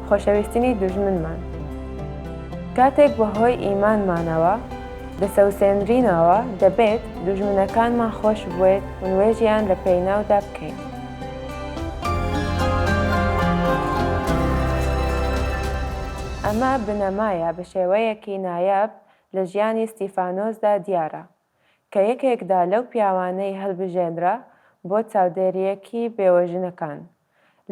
خۆشەویستنی دوژمنمان. کاتێک بەهۆی ئیمانمانەوە دەچەوسێنرینەوە دەبێت دوژمنەکانمان خۆش بوێت و نوێژیان لە پێناودا بکەین. ئەمە بنەمایە بە شێوەیەکی نایاب لە ژیانی ستیفانۆسدا دیارە، کە یەکێکدا لەو پیاوانەی هەلبژێنرا بۆ چاودێرییەکی بێوەژنەکان.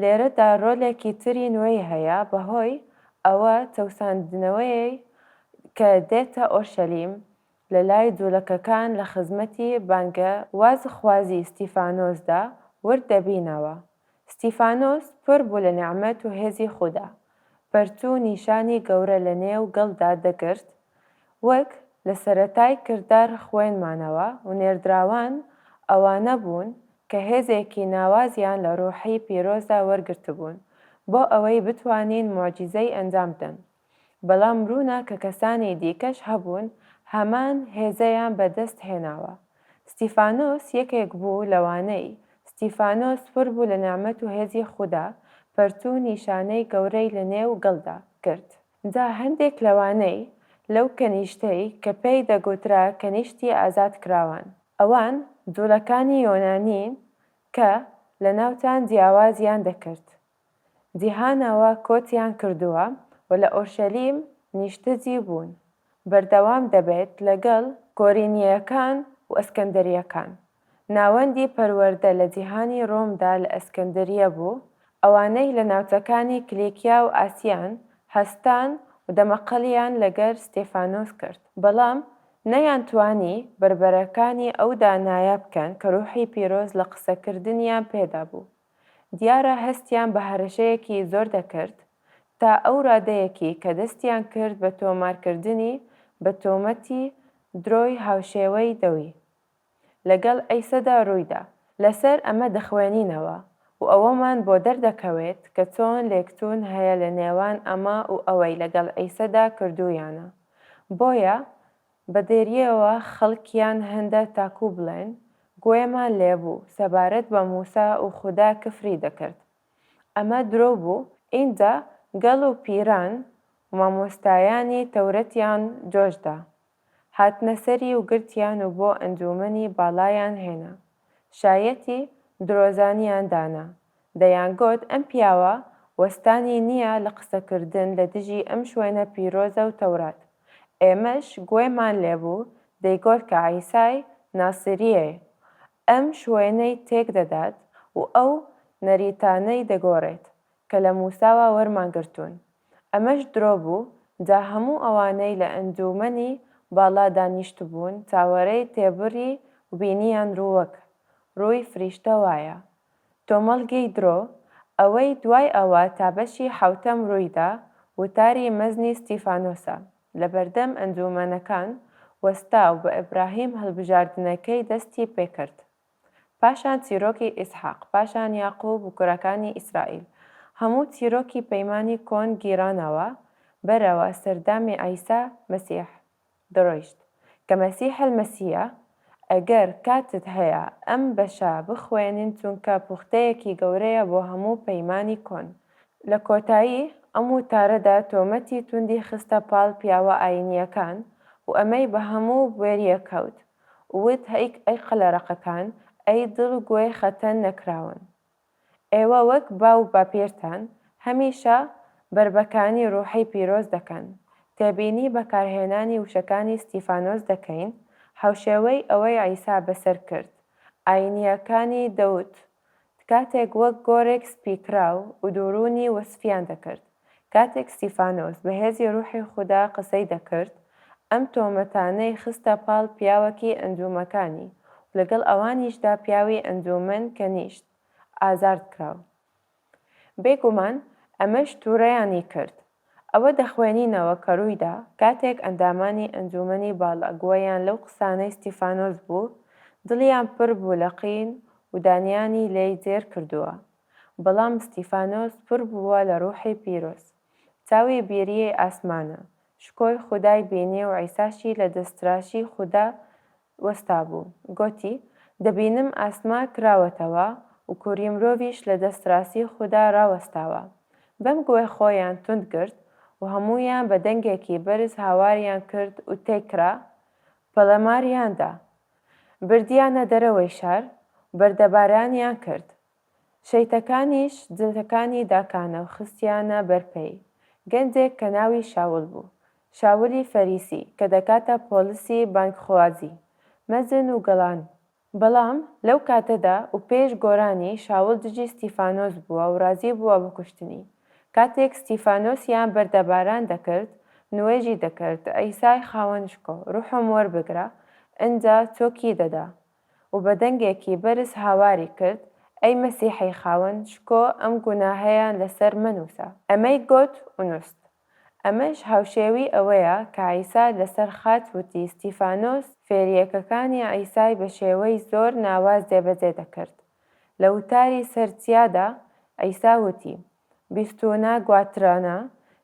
لێرەدا رۆلێکی تری نوێی هەیە بەهۆی ئەوە چەوساندنەوەیەی کە دێتە ئۆرشەلیم لە لای جولەکەکان لە خزمەتی بانگەوازخوازی ستیفانۆسدا ورد دەبینەوە. ستیفانۆس پر بوو لە نیعمەت و هێزی خودا، پەرتوو نیشانی گەورە لە نێو گەلدا دەگرت، وەک لە سەرەتای کردار خوێنمانەوە و نێردراوان ئەوانە بوون کە هێزێکی ناوازیان لە ڕوحی پیرۆزدا وەرگرتبوون بۆ ئەوەی بتوانین موعجیزەی ئەنجام بدەن. بەڵام ڕوونە کە کەسانی دیکەش هەبوون هەمان هێزەیان بە دەست هێناوە. ستیفانۆس یەکێک بوو لەوانەی. ستیفانۆس پر بوو لە نیعمەت و هێزی خودا، پەرتوو نیشانەی گەورەی لە نێو گەلدا کرد. جا هەندێک لەوانەی لەو کەنیشتەی کە پێی دەگوترا کەنیشتی ئازادکراوان، ئەوان جوولەکانی یۆنانین کە لە ناوتان جیاوازیان دەکرد، جیهانەوە کۆچیان کردووە و لە ئۆرشەلیم نیشتەجی بوون، بەردەوام دەبێت لەگەڵ کۆرینییەکان و ئەسکەندەرییەکان. ناوەندی پەروەردە لە جیهانی ڕۆمدا لە ئەسکەندەریە بوو، ئەوانەی لە ناوچەکانی کلیکیا و ئاسیان هەستان و دەمەقەڵیان لەگەر ستێفانۆس کرد، بەڵام نەیانتوانی بەربەرەکانی ئەو دانایە بکەن کە ڕوحی پیرۆز لە قسەکردنیان پێدابوو. دیارە هەستیان بە هەرەشەیەکی زۆر دەکرد تا ئەو رادەیەکی کە دەستیان کرد بە تۆمارکردنی بە تۆمەتی درۆی هاوشێوەی دەوی لەگەڵ عیسەدا روویدا. لەسەر ئەمە دەخوێنینەوە و ئەوەمان بۆ دەردەکەوێت کە چۆن لێکچوون هەیە لە نێوان ئەمە و ئەوەی لەگەڵ عیسەدا کردوویانە. بۆیە بە دێرییەوە خەڵکیان هەندە تاکوو بڵێن، گوێمان لێبوو سەبارەت بە موسا و خودا کفری دەکرد. ئەمە درۆ بوو، ئینجا گەل و پیران و مامۆستایانی تەورەتیان جۆش دا. هاتنە سەری و گرتیان و بۆ ئەنجوومەنی باڵایان هێنا. شایەتی درۆزانیان دانا. دەیانگوت ئەم پیاوە وەستانی نییە لە قسەکردن لە دژی ئەم شوێنە پیرۆزە و تەورات. ئێمەش گوێمان لێبوو دەیگۆت کە عیسای ناسریی ئەم شوێنەی تێک دەدات و ئەو نەریتانەی دەگۆڕێت کە لە موساوە وەرمان گرتوون. ئەمەش درۆ بوو، جا هەموو ئەوانەی لە ئەنجوومەنی باڵا دانیشتبوون چاوەرێی تێبڕی و بینیان ڕووەک ڕووی فریشتە وایە. تۆمەڵگی درۆ، ئەوەی دوای ئەوە تا بەشی حەوتەم ڕوویدا، وتاری مەزنی ستیفانۆسە، لەبەردەم ئەنجوومەنەکان وەستا و بە ئیبراهیم هەڵبژاردنەکەی دەستی پێکرد. پاشان چیرۆکی ئیسحاق، پاشان یاقوب و کوڕەکانی ئیسرائیل. هەموو چیرۆکی پەیمانی کۆن گیرانەوە بەرەوە سەردامی عیسا مەسیح دەڕۆیشت کە مەسیح المەسیە، ئەگەر کاتت هەیە ئەم بەشە بخوێنین چونکە پوختەیەکی گەورەیە بۆ هەموو پەیمانی کۆن. لە کۆتایی ئەم وتارەدا تۆمەتی توندی خستە پاڵ پیاوە ئاینییەکان و ئەمەی بە هەموو بوێرییەک کەوت وت ئەی قەلەڕەقەکان، ئەی دڵ و گوێ خەتەن نەکراون. ئێوە وەک باو و باپیرتان هەمیشە بەربەکانی ڕوحی پیرۆز دەکەن. تێبینی بەکارهێنانی وشەکانی ستیفانۆس دەکەین هاوشێوەی ئەوەی عیسا بەسەر کرد ئاینییەکانی دەوت کاتێک وەک گۆرێک سپیکراو و دووڕوونی وەسفیان دەکرد. کاتێک ستیفانۆس بە هێزی ڕوحی خودا قسەی دەکرد، ئەم تۆمەتانەی خستە پاڵ پیاوەکی ئەنجومەکانی و لەگەڵ ئەوانیشدا پیاوی ئەنجومەن کەنیشت ئازارد کراو. بێ گومان ئەمەش توڕەیانی کرد. ئەوە دەخوێنینەوە کە ڕوویدا کاتێک ئەندامانی ئەنجومەنی باڵا گوێیان لەو قسانەی ستیفانۆس بوو، دڵیان پڕ بوو لە قین و دانیانی لێی زێر کردووە. بەڵام ستیفانۆس پڕ بووە لە ڕوحی پیرۆز. چاوی بیریەی ئاسمانە، شکۆی خودای بینی و عیساشی لە دەستراشی خودا وەستابوو. گۆتی، دەبینم ئاسما کراوەتەوە و کوڕی مرۆڤیش لە دەستڕاستی خودا ڕاوەستاوە. بەم گوێ خۆیان توند گرت و هەموویان بە دەنگێکی بەرز هاواریان کرد و تێکرا پەلاماریان دا. بردیانە دەرەوەی شار و بەردەبارانیان کرد. شەیتەکانیش جلەکانی داکانە و خستیانە بەر پێی گەنجێک کە ناوی شاول بوو، شاولی فەریسی کە دەکاتە پۆڵسی بانگخوازی مەزن و گەڵان. بەڵام لەو کاتەدا و پێش گۆرانی شاول دژی ستیفانۆس بووە و ڕازی بووە بە کوشتنی. کاتێک ستیفانۆسیان بەردەباران دەکرد، نوێژی دەکرد، عیسای خاوەن شکۆ، ڕوحم وەربگرە، ئنجا چۆکی دەدا و بە دەنگێکی بەرز هاواری کرد، ئەی مەسیحی خاوەن شکۆ ئەم گوناهەیان لەسەر مەنووسە. ئەمەی گۆت و نوست. ئەمەش هاوشێوی ئەوەیە کە عیسا لەسەر خاچ وتی ستیفانۆس فێریەکەکانی عیسای بە شێوەی زۆر ناواز جێبەجێ دەکرد. لە وتاری سەر چیادا عیسا وتی، بیستوونە گواترانە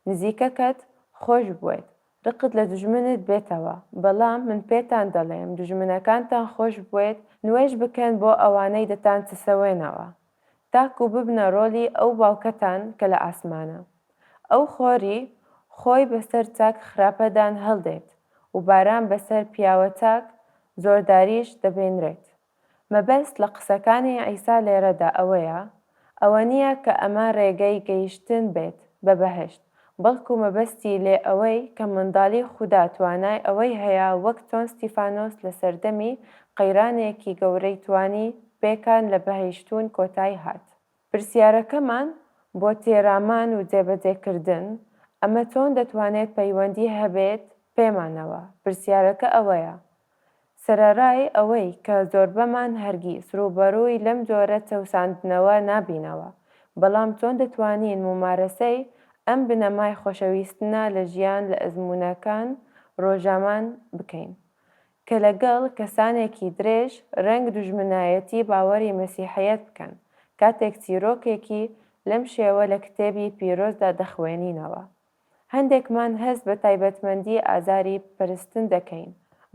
نزیکەکەت خۆش بوێت، ڕقت لە دوژمنت بێتەوە، بەڵام من پێتان دەڵێم دوژمنەکانتان خۆش بوێت، نوێژ بکەن بۆ ئەوانەی دەتانچەسەوێنەوە، تاکو ببنە ڕۆلی ئەو باوکەتان کە لە ئاسمانە. ئەو خۆری خۆی بەسەر چاک خراپەدان هەڵدێت و باران بەسەر پیاوە چاک زۆرداریش دەبێنرێت. مەبەست لە قسەکانی عیسا لێرەدا ئەوەیە، ئەوە نییە کە ئەمە رێگەی گەیشتن بێت بە بەهەشت، بەڵکو مەبەستی لێ ئەوەی کە منداڵی خودا توانای ئەوەی هەیە وەک چۆن ستیفانۆس لە سەردەمی قەیرانێکی گەورەی توانی پێکان لە بەهەیشتوون کۆتای هات. پرسیارەکەمان بۆ تێرامان و جێبەجێکردن، ئەمە چۆن دەتوانێت پەیوەندی هەبێت پێمانەوە؟ پرسیارەکە ئەوەیە، سەرەڕای ئەوەی کە زۆربەمان هەرگیز ڕووبەڕووی لەم جۆرە چەوساندنەوە نابینەوە، بەڵام چۆن دەتوانین مومارەسەی ئەم بنەمای خۆشەویستنە لە ژیان لە ئەزموونەکان ڕۆژامان بکەین؟ کە لەگەڵ کەسانێکی درێژ رەنگ دوژمنایەتی باوەری مەسیحیەت بکەن، کاتێک چیرۆکێکی لەم شێوە لە کتێبی پیرۆزدا دەخوێنینەوە. هەندێکمان هەست بە تایبەتمەندی ئازاری پەرستن دەکەین،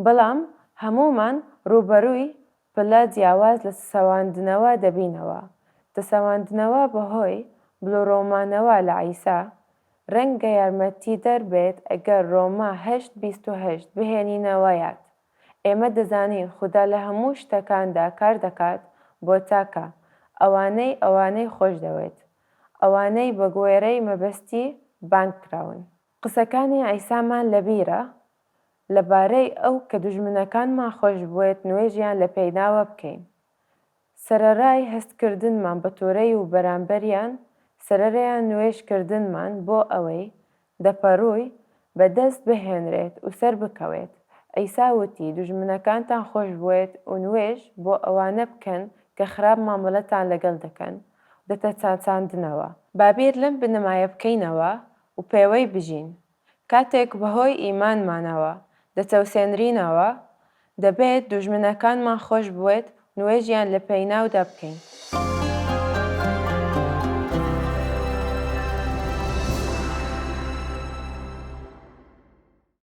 بەڵام هەموومان رووبەرووی پلە جیاواز لە چەسەواندنەوە دەبینەوە. چەسەواندنەوە بەهۆی بڵوڕۆمانەوە لە عیسا، رەنگە یارمەتیدەر بێت ئەگەر رۆما هەشت 28 بهێنینەوە یاد. ئێمە دەزانین خودا لە هەموو شتەکاندا کار دەکات بۆ چاکە ئەوانەی ئەوانەی خۆشدەوێت، ئەوانەی بەگوێرەی مەبەستی بانگ کراون. قسەکانی عیسامان لەبیرە لەبارەی ئەو کە دوژمنەکانمان خۆشبوێت نوێژیان لەپێناوە بکەین. سەرەرای هەستکردنمان بە تورەی و بەرامبەریان سەرەرەیان نوێژ کردنمان بۆ ئەوەی دەپەروی بە دەست بهێنرێت و سەربکەوێت، عیسا وتی دوژمنەکانتان خۆشبوێت و نوێژ بۆ ئەوانە بکەن کە خراپ مامەلەتان لەگەل دەکەن و دەتەچاندنەوە. با بیر لەم بنەمایە بکەینەوە و پێوەی بژین. کاتێک بەهۆی ئیمانمانەوە دەچەوسێنرینەوە، دەبێت دوژمنەکانمان خۆش بوێت نوێژیان لە پێناودا بکەین.